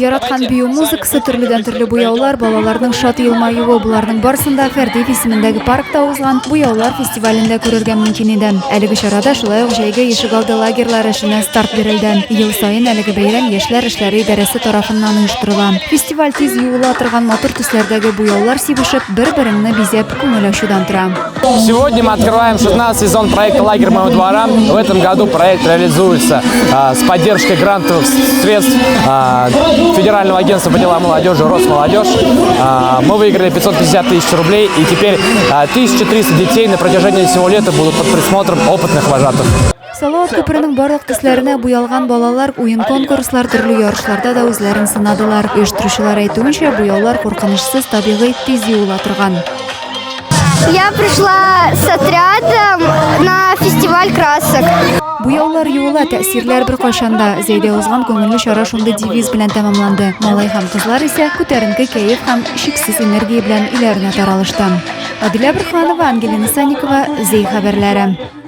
Яраткан бию музыкасы, төрледән-төрле буяулар, балаларның шат елмаюы, боларның барысын да Фәрдиев исемендәге паркта узган буяулар фестивалендә күрергә мөмкин иде. Әлеге чарада шулай ук җәйге ишегалды лагерьлары эшенә старт бирелде. Ел саен әлеге бәйрәм Яшьләр эшләре идарәсе тарафыннан оештырыла. Фестиваль тиз юыла торган матур төсләрдәге буяулар сибешеп, бер-береңне бизәп, күңел ачудан тора. Сегодня мы открываем 16 сезон проекта «Лагерь моего двора». В этом году проект реализуется а, с поддержкой грантовых средств а, Федерального агентства по делам молодежи «Росмолодежь». А, мы выиграли 550 тысяч рублей, и теперь 1300 детей на протяжении всего лета будут под присмотром опытных вожатых. Салават күперенең барлык төсләренә буялган балалар уен-конкурслар, төрле ярышларда да үзләрен сынадылар. Оештыручылар әйтүенчә, буяулар куркынычсыз, табигый, тиз юыла торган. Я пришла с отрядом на фестиваль красок. Буяулар юыла, тәэсирләр беркайчан да. Зәйдә узган күңелле чара шундый девиз белән тәмамланды. Малай һәм кызлар исә күтәренке кәеф һәм чиксез энергия белән өйләренә таралышты. Адилә Борһанова, Ангелина Санникова, Зәй хәбәрләре.